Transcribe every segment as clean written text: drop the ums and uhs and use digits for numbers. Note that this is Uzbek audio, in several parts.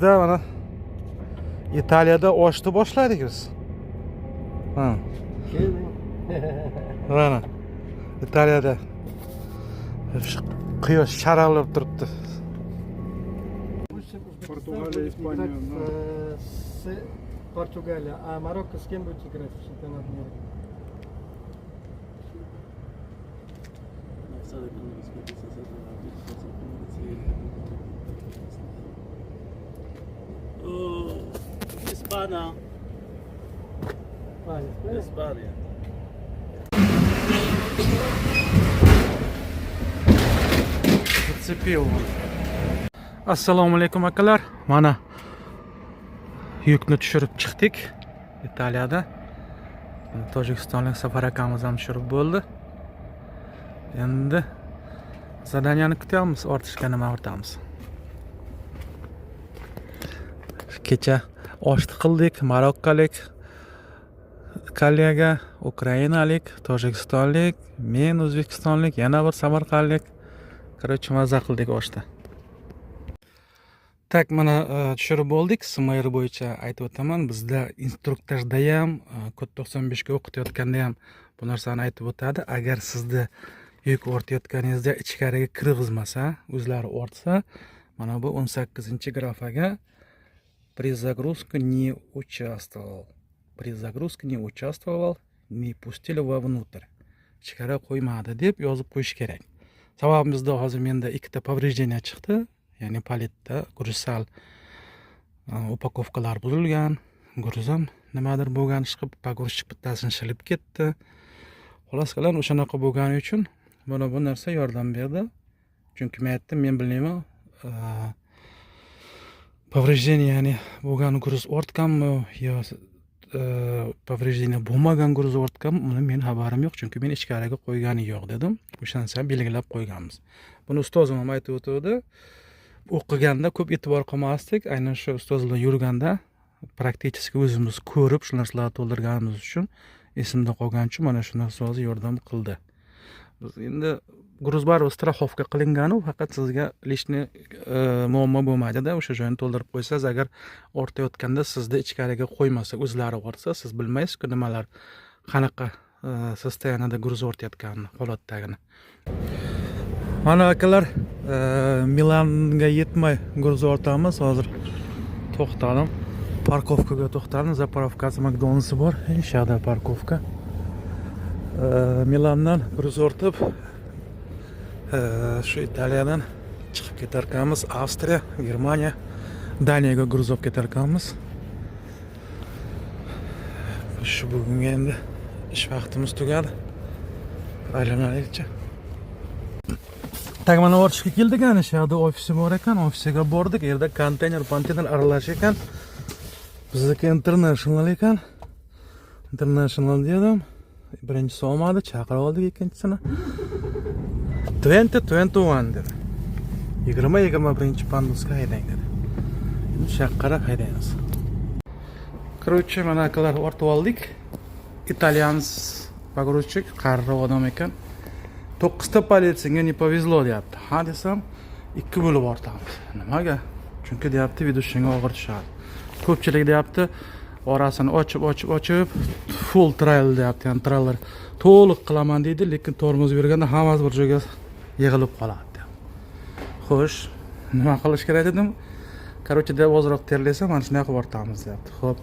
Bizda mana Italiyada oshni boshladik biz. Ha. Mana Italiyada quyosh charaqlab turibdi. Допустим, Узбекистан Португалия, будет Испания, играть, да. с Португалией, а Марокко с кем будет играть в чемпионат мира? نفترض أن أوزبكستان ستلعب ضد أوه، إسبانيا. А, Испания? إسبانيا. Зацепил. Assalomu alaykum, akalar. Mana yukni tushirib chiqdik Italiyada. Mana tojikistonlik Safar akamiz ham tushirib bo'ldi. Endi задания ni kutyapmiz, ortishga nima ortamiz. Kecha oshni qildik, marokkalik kollega, ukrainalik, tojikistonlik, men o'zbekistonlik, yana bir samarqandlik. Короче, maza qildik oshda. Так, mana tushirib bo'ldik. СМР bo'yicha aytib o'taman. Bizda instruktajda ham, kod 95 ga o'qitayotganda ham bu narsani aytib o'tadi. Agar sizni yuk ortayotganingizda ichkariga kirgizmasa, o'zlari ortsa, mana bu 18 grafaga "При загрузке не участвовал". "При загрузке не участвовал, не пустили вовнутрь". Ichkari qo'ymadi deb yozib qo'yish kerak. Sababi bizda hozir menda ikkita повреждение chiqdi. Ya'ni paletda груз sal упаковка lar buzilgan, груз ham nimadir bo'lgan, chiqib погрузчик bittasini shilib ketdi. Xullas kalom, o'shanaqa bo'lgani uchun mana bu narsa yordam berdi. Chunki men aytdim, men bilmayman, повреждение, ya'ni bo'lgan груз ortganmi yo повреждение bo'lmagan груз ortganmi, uni men xabarim yo'q, chunki men ichkariga qo'ygani yo'q dedim. O'sha narsani belgilab qo'yganmiz. Buni ustozim ham aytib o'tuvdi. O'qiganda ko'p e'tibor qilmasdik, aynan shu ustoz bilan yurganda практически o'zimiz ko'rib shu narsalarni to'ldirganimiz uchun esimda qolgani uchun mana shu narsa hozir yordam qildi. Biz endi груз baribir страховка qilinganu, faqat sizga лишний muammo bo'lmaydida, o'sha joyini to'ldirib qo'ysangiz. Agar ortayotganda sizni ichkariga qo'ymasa, o'zlari ortsa, siz bilmaysizku nimalar, qanaqa состояние da груз ortayotganini, holatdagini. Mana, akalar, Milanga yetmay груз ortamiz. Hozir to'xtadim, парковка ga to'xtadim. Заправка si, McDonald'si bor shu yoqda, парковка. Milandan груз ortib, shu Italiyadan chiqib ketarkanmiz, Avstriya, Germaniya, Daniyaga груз olib ketarkanmiz. Shu bugungi endi ish vaqtimiz tugadi, aylanaylikchi. Так, mana ortishga keldik. Ana shu yoqda ofisi bor ekan, ofisiga bordik. U yerda konteyner konteyner aralash ekan. Bizniki international ekan. International dedim, birinchisi olmadi, chaqirib oldik ikkinchisini. 2021 dedi, 2021 пандус ga haydang dedi. Endi shu yoqqa qarab haydaymiz. Короче, mana, akalar, ortib oldik. Итальянец погрузчик, qari odam ekan. "To'qqizta palet, senga не повезло", deyapti. Ha desam, ikki bo'lib ortamiz. Nimaga? Chunki, deyapti, ведущий ga og'ir tushadi. Ko'pchilik, deyapti, orasini ochib, ochib, ochib, full trailer, deyapti, ya'ni trailer to'liq qilaman deydi, lekin tormoz berganda hammasi bir joyga yig'ilib qoladi, deyapti. Xo'sh, nima qilish kerak dedim. Короче, deb, ozroq terlaysan, mana shunday qilib ortamiz, deyapti. Ho'p,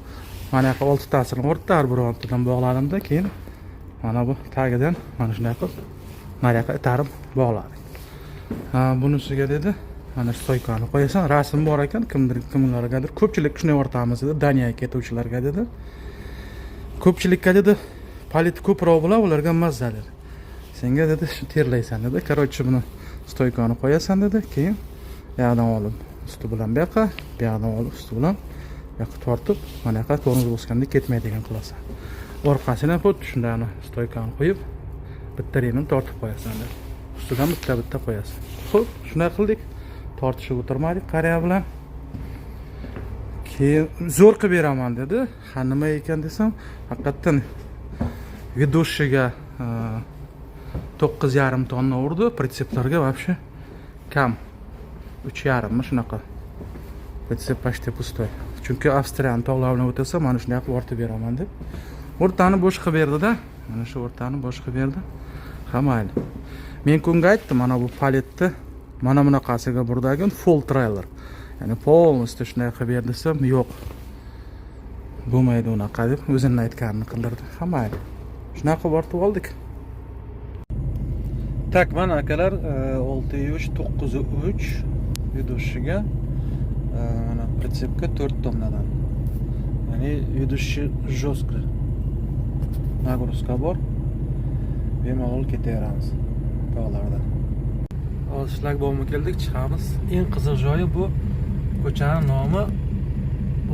mana yoqqa oltitasini ortdi, har bir oltidan bog'ladimda, keyin mana bu tagidan mana shunday qilib nariyoqqa itarib bog'ladik. Ha, bunisiga, dedi, mana shu стойка ni qo'yasan. Rasm bor ekan kimdir, kimlargadir. Ko'pchilik shunday ortamiz dedi, Daniyaga ketuvchilarga dedi. Ko'pchilikka, dedi, palet ko'proq bo'ladi, ularga mazza, dedi. Senga, dedi, shu terlaysan, dedi. Короче, buni стойка ni qo'yasan, dedi. Keyin bu yoqdan olib usti bilan bu yoqqa, bu yoqdan olib usti bilan bu yoqqa tortib, mana yoqqa tormoz bosganda ketmaydigan qilasan. Orqasini ham xuddi shunday стойка ni qo'yib, bitta ремень tortib qo'yasan, dedi. Ustidan bitta bitta qo'yasan. Ho'p, shunday qildik, tortishib o'tirmadik qariya bilan. Keyin zo'r qilib beraman, dedi. Ha, nima ekan desam, haqiqatdan ведущий ga 9,5 tonna urdi, прицеп larga вообще kam, 3,5mi, shunaqa. Прицеп почти пустой. Chunki Avstriyani tog'lar bilan o'tasan, mana shunday qilib ortib beraman deb. O'rtani bo'sh qilib berdi-da. Mana shu o'rtani bo'sh qilib berdi. Ha, mayli. Men kunga aytdim, mana bu paletni mana bunaqasiga burdagin full trailer. Ya'ni полностью shunday qilib ber desam, yo'q. Bo'lmaydi unaqa deb o'zini aytganini qildirdi. Ha, mayli. Shunaqa qilib ortib oldik. Так, mana akalar, 6.3 9.3 ведущий ga mana прицеп ga 4 tonnadan. Ya'ni ведущий жестко нагрузка bor. Bemalol ketaveramiz tog'larda. Hozir shlagbaumga keldik, chiqamiz. Eng qiziq joyi bu ko'chaning nomi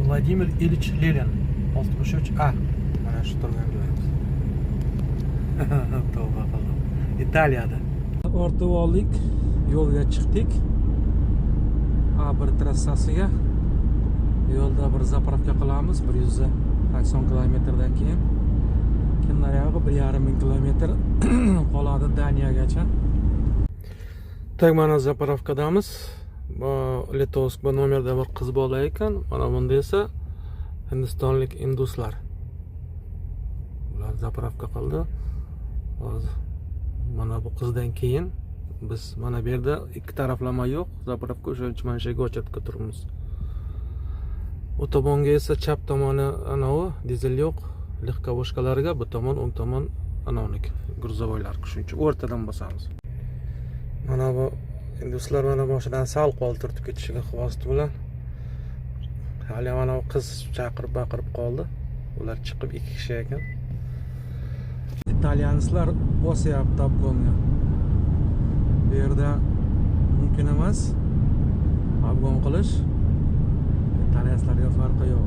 Vladimir Ilich Lenin 63A. Mana shu turgan joyimiz. Tavba qildim. Italiyada. Ortib oldik, yo'lga chiqdik. A1 trassasiga. Yo'lda bir заправка qilamiz 180 kilometrdan keyin. Keyin nariyog'i 1,5 ming kilometr qoladi Daniyagacha. Так, mana заправка damiz. Bu Litovsk bu nomerda bir qiz bola ekan. Mana bunda esa hindistonlik induslar. Ular заправка qildi. Hozir mana bu qizdan keyin biz mana bu yerda ikki taraflama yo'q заправка, o'shaning uchun mana shu yerga очередь ga turibmiz. U tomonga esa chap tomoni anavi dizel yo'q, легковушка larga, bu tomon o'ng tomon anaviniki грузовой lar. Shuning uchun o'rtadan bosamiz. Mana bu induslar mana boshidan sal qo'l turtib ketishiga xvosti bilan hali mana bu qiz chaqirib baqirib qoldi. Ular chiqib ikki kishi ekan. Итальянец lar bosyapti обгон ga. Bu yerda mumkin emas обгон qilish. Итальянец larga farqi yo'q.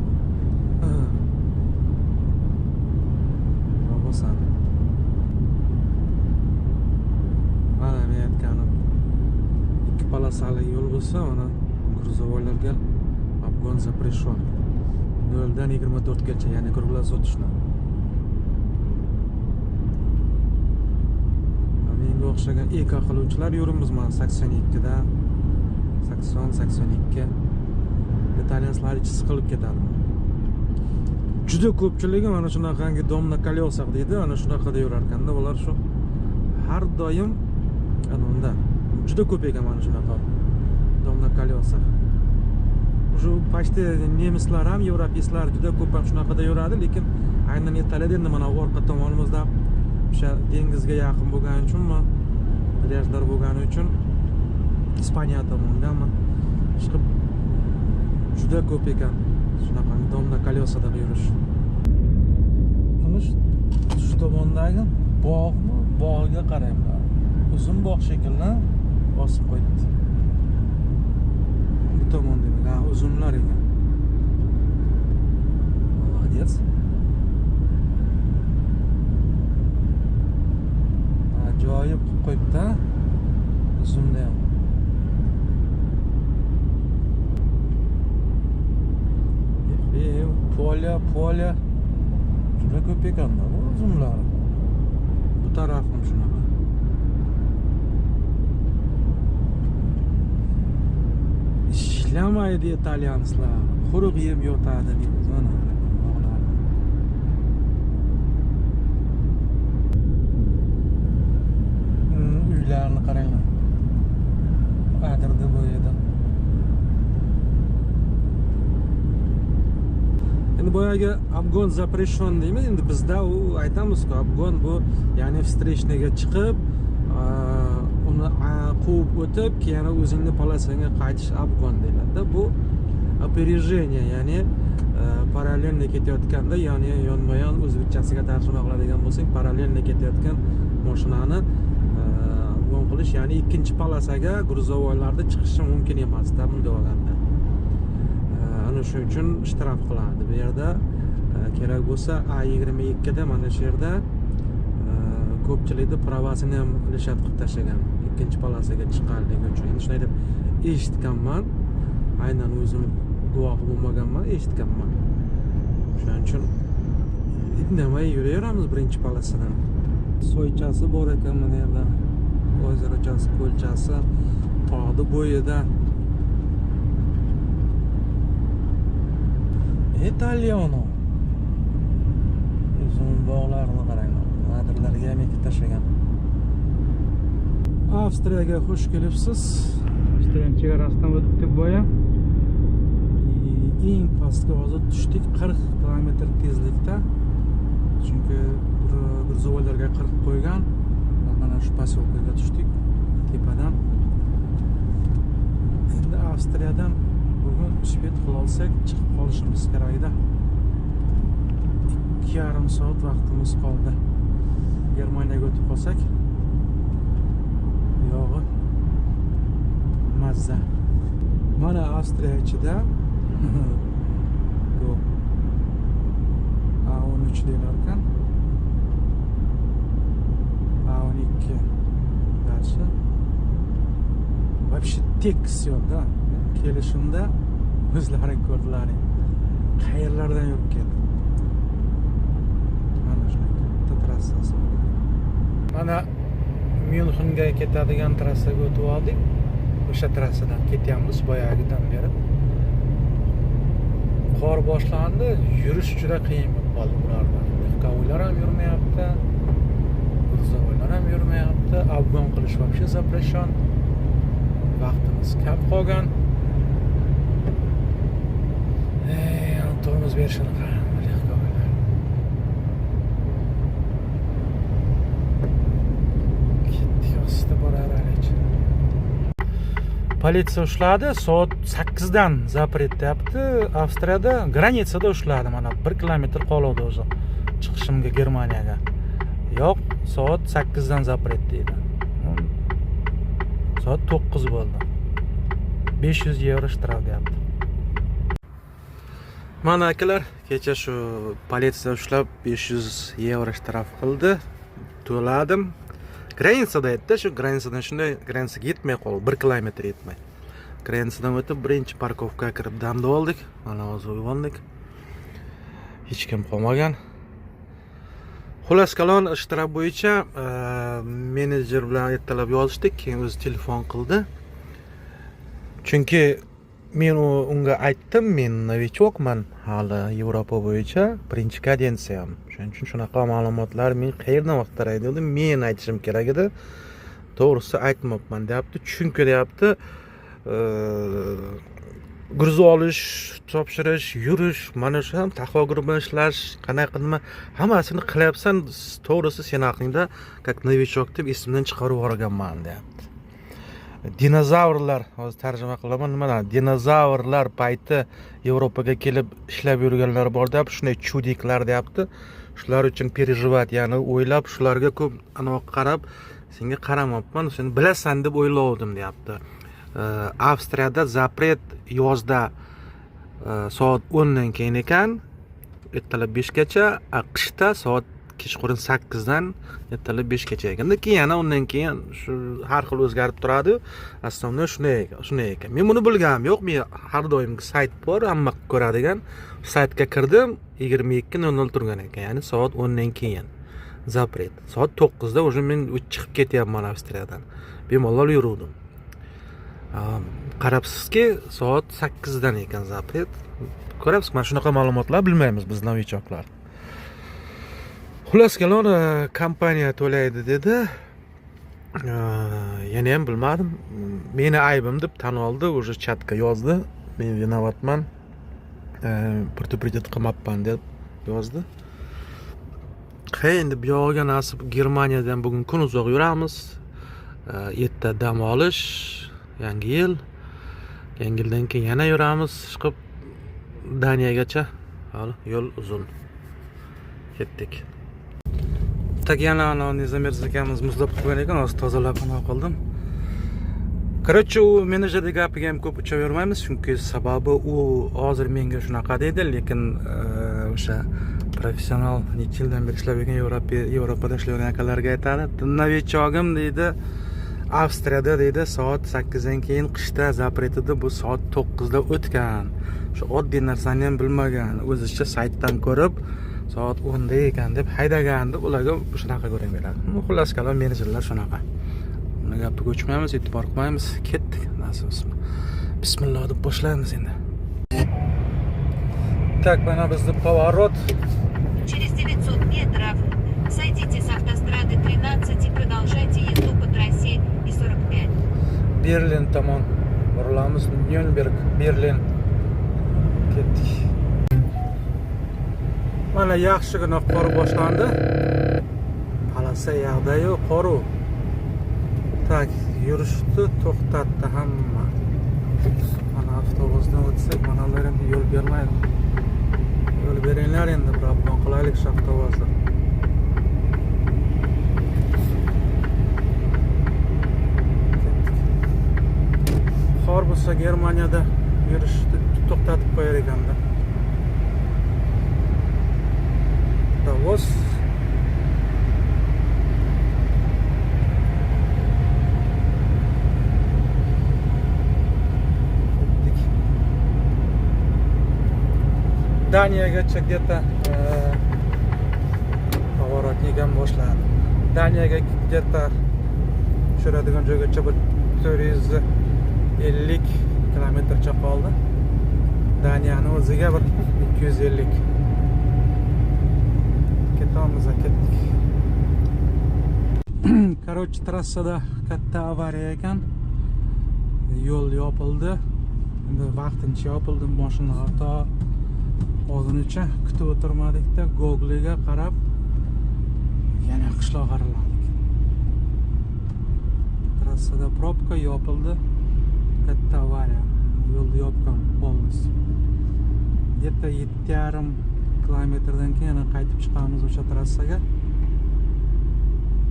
Bosadi. Mana men aytganim. Ikki полоса li yo'l bo'lsa, mana грузовой larga обгон запрещен. 0 dan 24 gacha, ya'ni круглосуточно. Menga o'xshagan eko qiluvchilar yuribmiz mana 82 da 80 82. Итальянец lar ichi siqilib ketadi. Juda ko'pchiligi mana shunaqangi дом на колесах deydi, ana shunaqada yurar ekanda ular shu har doim ana unda juda ko'p ekan mana shunaqa дом на колесах. Уже почти nemislar ham, yevropeyslar juda ko'p ham shunaqada yuradi, lekin aynan Italiyada endi mana orqa tomonimizda o'sha dengizga yaqin bo'lgani uchunmi, plyajlar bo'lgani uchun Ispaniya tomondami chiqib juda ko'p ekan shunaqa дом на колесах da yurish. Mana shu tomondagi bog'mi, bog'ga qaranglar. Uzun bog' shekilli bosib qo'yibdi. Bu tomonda demak, ha, uzumlar ekan. Молодец. Ajoyib qilib qo'yibdi, uzumni ham. Поля, поля. Juda ko'p ekanda bu uzumlar. Bu taraf ham shunaqa. Ishlamaydi итальянец lar. Quruq yeb yotadi deymiz mana bog'lar. Uylarni qaranglar. Adirda bo'yida. Endi boyagi обгон запрещен deymiz. Endi bizda u aytamizku, обгон bu ya'ni встречный ga chiqib, uni quvib o'tib, keyin o'zingni полоса ngga qaytish обгон deyiladi. Bu опережение, ya'ni параллельно ketayotganda, ya'ni yonma-yon o'zbekchasiga tarjima qiladigan bo'lsak, параллельно ketayotgan mashinani обгон qilish, ya'ni ikkinchi полоса ga грузовой larda chiqishi mumkin emasda bunday olganda. Ana shuning uchun shtraf qiladi. Bu yerda kerak bo'lsa A22 da mana shu yerda ko'pchilikni права sini ham лишать qilib tashlagan ikkinchi полоса ga chiqqanligi uchun. Endi shunday deb eshitganman. Aynan o'zim guvohi bo'lmaganman, eshitganman. Shuning uchun indamay yuraveramiz birinchi полоса dan. Soychasi bor ekan mana yerda. Озеро chasi, ko'lchasi tog'ni bo'yida. Italiano. Uzum bog'larini qaranglar. Adirlarga ham ekib tashlagan. Avstriyaga xush kelibsiz. Avstriya chegarasidan o'tdik boya. Eng pastga hozir tushdik, 40 kilometr tezlikda. Chunki грузовой larga 40 qo'ygan. Mana shu поселка ga tushdik tepadan. Endi Avstriyadan bugun успеть qila olsak, chiqib qolishimiz kerak edi. 2,5 soat vaqtimiz qoldi. Germaniyaga o'tib qolsak, yog'i mazza. Mana Avstriya ichida bu A13 deyilar ekan. A12 дальше. Вообще tekis yo'lda. Kelishimda o'zlaring ko'rdilaring. Qayerlardan yurib keldim. Mana shunday katta trassasi bor. Mana Myunxenga ketadigan trassaga o'tib oldik. O'sha trassadan ketyapmiz boyagidan beri. Qor boshlandi, yurish juda qiyin bo'lib qoldi bularda. Легковой lar ham yurmayapti, грузовой lar ham yurmayapti. Обгон qilish вообще запрещен. Vaqtimiz kam qolgan. Ey, tormoz berishini qarang, легковой lar. Ketdik, ostida boraveraylik. Politsiya ushladi, soat 8 dan запрет deyapti. Avstriyada граница da ushladi, mana 1 kilometr qoluvdi o'zi chiqishimga Germaniyaga. Yo'q, soat 8 dan запрет deydi. Soat 9 bo'ldi. 500 yevro shtraf deyapti. Mana akalar, kecha shu politsiya ushlab 500 yevro shtraf qildi. To'ladim. Граница da edi, shu граница dan shunday граница ga yetmay qoldi, 1 kilometr yetmay. Граница dan o'tib birinchi парковка ga kirib damda oldik. Mana hozir uyg'ondik. Hech kim qolmagan. Xullas kalon, shtraf bo'yicha menejer bilan ertalab yozishdik, keyin o'zi telefon qildi. Chunki men unga aytdim, men новичок man hali Yevropa bo'yicha, birinchi kadensiyam. Shuning uchun shunaqa ma'lumotlar men qayerdan axtaray dedim, men aytishim kerak edi. To'g'risi aytmabman deyapti. Chunki deyapti, груз olish, topshirish, yurish, mana shu ham taxograf bilan ishlash, qanaqa nima, hammasini qilyapsan, to'g'risi sen haqingda как новичок deb esimdan chiqarib yuborganman deyapti. Dinozavrlar, hozir tarjima qilaman, nimadan? Dinozavrlar payti Yevropaga kelib ishlab yurganlar bor deyapti, shunday чудик lar deyapti. Shular uchun переживать, ya'ni o'ylab, shularga ko'p anavi qarab, senga qaramabman, sen bilasan deb o'ylovdim deyapti. Avstriyada запрет yozda soat 10 dan keyin ekan, ertalab 5 gacha, a qishda soat kechqurun 8 dan ertalab 5 gacha ekan. Keyin yana undan keyin shu har xil o'zgarib turadi. Aslida shunday ekan, shunday ekan. Men buni bilganim yo'q. Men har doimgi sayt bor, hamma ko'radigan saytga kirdim, 22:00 turgan ekan, ya'ni soat 10 dan keyin запрет. Soat 9 da уже men chiqib ketyapman Avstriyadan. Bemalol yuruvdim. Qarabsizki, soat 8 dan ekan запрет. Ko'ryapsiz, mana shunaqa ma'lumotlar bilmaymiz biz, новичок lar. Xullas kalon, kompaniya to'laydi dedi. Yana ham bilmadim. Meni aybim deb tan oldi, уже chatga yozdi. Men виноват man. Предупредить qilmabman deb yozdi. Ha, endi bu yog'iga nasib, Germaniyadan bugun kun uzoq yuramiz. Erta dam olish, Yangi yil. Yangi yildan keyin yana yuramiz, chiqib Daniyagacha. Hali yo'l uzun. Ketdik. Так, yana ana незамерзайка miz muzlab qo'ygan ekan, hozir tozalab anaqa qildim. Короче, u menejerni gapiga ham ko'p uchavermaymiz, chunki sababi u hozir menga shunaqa deydi, lekin o'sha professional necha yildan beri ishlab yurgan, Yevropada ishlayotgan akalarga aytadi, новичок im deydi, Avstriyada deydi, soat 8 dan keyin qishda запрет edi, bu soat 9 da o'tgan. Shu oddiy narsani ham bilmagan, o'zicha saytdan ko'rib soat 10 da ekan deb haydagan deb ularga shunaqa ko'ring beradi. Xullas kalom, menejerlar shunaqa. Uni gapiga uchmaymiz, e'tibor qilmaymiz. Ketdik. Nasib, bismillah deb boshlaymiz endi. Так, mana bizni поворот. Через 900 метров сойдите с автострады 13 и продолжайте езду по трассе И-45. Berlin tomon burilamiz. Nyurnberg, Berlin. Ketdik. Mana yaxshigina qor boshlandi. Полоса yoqda-yu qoru. Так, yurishni to'xtatdi hamma. Mana avtobusdan o'tsak, mana ular endi yo'l bermaydi. Yo'l beringlar endi, bir обгон qilaylik shu avtobusni. Ketdik. Qor bo'lsa, Germaniyada yurishni to'xtatib qo'yar ekanda. Davos. Ketdik. Daniyagacha где-то поворотник ham boshladi. Daniyaga где-то tushiradigan joygacha bir 450 kilometrcha qoldi. Daniyani o'ziga bir 250. Ketamiz, ketdik. Короче, trassada katta avariya ekan. Yo'l yopildi. Endi vaqtincha yopildi, mashinalar to hozirgacha kutib o'tirmadikda, Google'ga qarab yana qishloq araladik. Trassada пробка, yopildi. Katta avariya. Yo'lni yopgan полностью. Где-то 7,5 kilometrdan keyin yana qaytib chiqamiz o'sha trassaga.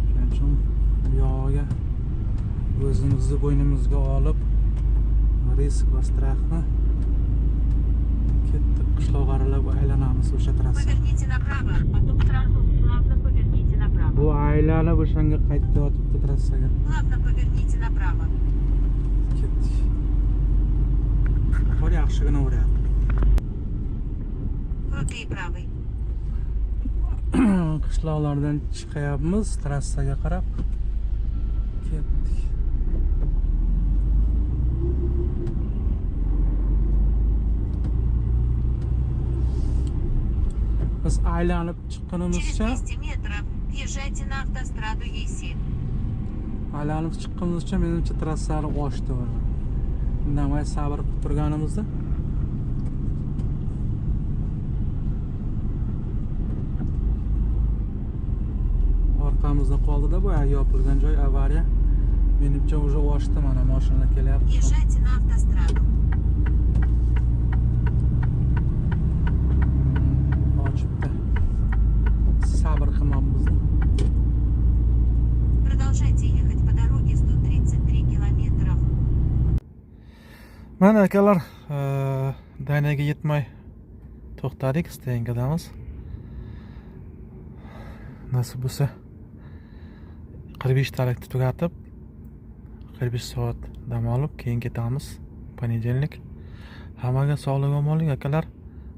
Shuning uchun bu yog'iga o'zimizni bo'ynimizga olib risk va страх ni ketdik, qishloq aralab aylanamiz o'sha trassa. Поверните направо, потом сразу плавно поверните направо. Bu aylanib o'shanga qaytib yotibdi trassaga. Плавно поверните направо. Ketdik. Qor yaxshigina uryapti. Крутые правый. Qishloqlardan chiqyapmiz trassaga qarab. Ketdik. Biz aylanib Через chiqqanimizcha 200 метров въезжайте на автостраду Е7. Aylanib chiqqanimizcha, menimcha, trassani ochdi ular. Indamay sabr qilib turganimizda orqamizda qoldida boya yopilgan joy, avariya. Menimcha, уже ochdi, mana mashina kelyapti. Въезжайте на автостраду. Ochibdi. Sabr qilmabmiz. Продолжайте ехать по дороге 133 километров. Mana, akalar, Daniyaga yetmay to'xtadik, стоянка damiz. Nasib bo'lsa, 45 talikni tugatib, 45 soat dam olib, keyin ketamiz. Понедельник. Hammaga sog'lik, omonlik, akalar.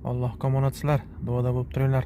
Allohga omonatsizlar. Duoda bo'lib turinglar.